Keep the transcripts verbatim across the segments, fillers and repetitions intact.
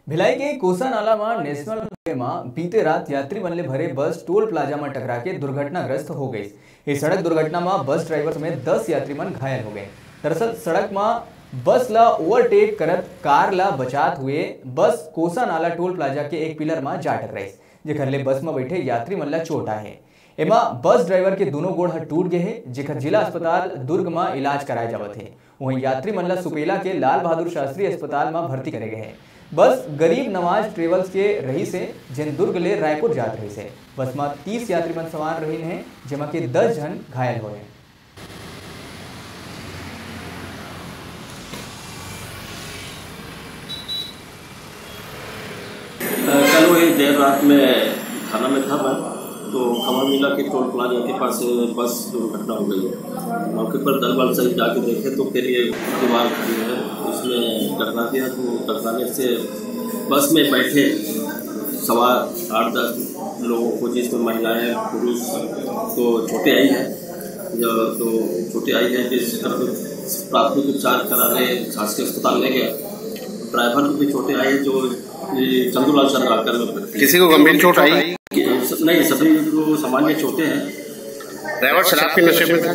भिलाई के कोसा नाला म नेशनल हाईवे म बीते रात यात्री मन ले भरे बस टोल प्लाजा म टकरा के दुर्घटनाग्रस्त हो गई। इस सड़क दुर्घटना म बस ड्राइवर समेत दस यात्री मन घायल हो गए। दरअसल सड़क म बस ला ओवरटेक करत कार ला बचात हुए बस कोसा नाला टोल प्लाजा के एक पिलर म जा टकराइस, जेकर ले बस म बैठे यात्री मन ला चोट आए हे। एमा बस ड्राइवर के दोनों गोड़ ह टूट गए हे, जेकर जिला अस्पताल दुर्ग म इलाज कराए जावत हे। वहीं यात्री मन ला सुपेला के लाल बहादुर शास्त्री अस्पताल म भर्ती करे गए हे। बस गरीब नवाज ट्रेवल्स के रहिस हे, जेन दुर्ग ले रायपुर जात रहिस हे। बस म तीस यात्री मन सवार रहिन हे, जेमा के दस झन घायल होए हे। कल वही देर रात में थाना में था मैं, तो खबर मिला कि टोल प्लाजा के पास बस दुर्घटना हो गई है। मौके पर दल बल सहित जाके देखे तो फिर ये दीवार खड़ी है, उसमें टकरा दिया। तो टकराने से बस में बैठे सवार आठ दस लोगों को, जिसमें महिलाएं, पुरुष, तो चोटें आई हैं। जो तो चोटें आई हैं, जिस प्राथमिक उपचार कराने शासकीय अस्पताल ले गया। ड्राइवर को भी चोटें आई हैं, जो ये चंदूलाल चंद्राकर में भर्ती है। किसी को गंभीर चोट आई? नहीं, सभी को सामान्य चोटें हैं। ड्राइवर शराब के नशे में था?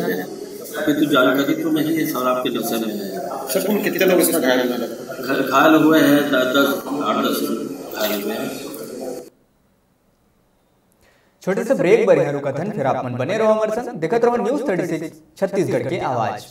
अभी तो जानकारी तो नहीं है, शराब के नशे में है। सर, कुल कितने लोग इसमें घायल हुए? घ-, घायल हुए हैं द-, दस, आठ दस घायल हुए हैं। छोटे से ब्रेक बर यहाँ रुकत हन, फिर आप मन बने रहो हमर संग, देखत रहो न्यूज़ थर्टी सिक्स छत्तीसगढ़ के आवाज।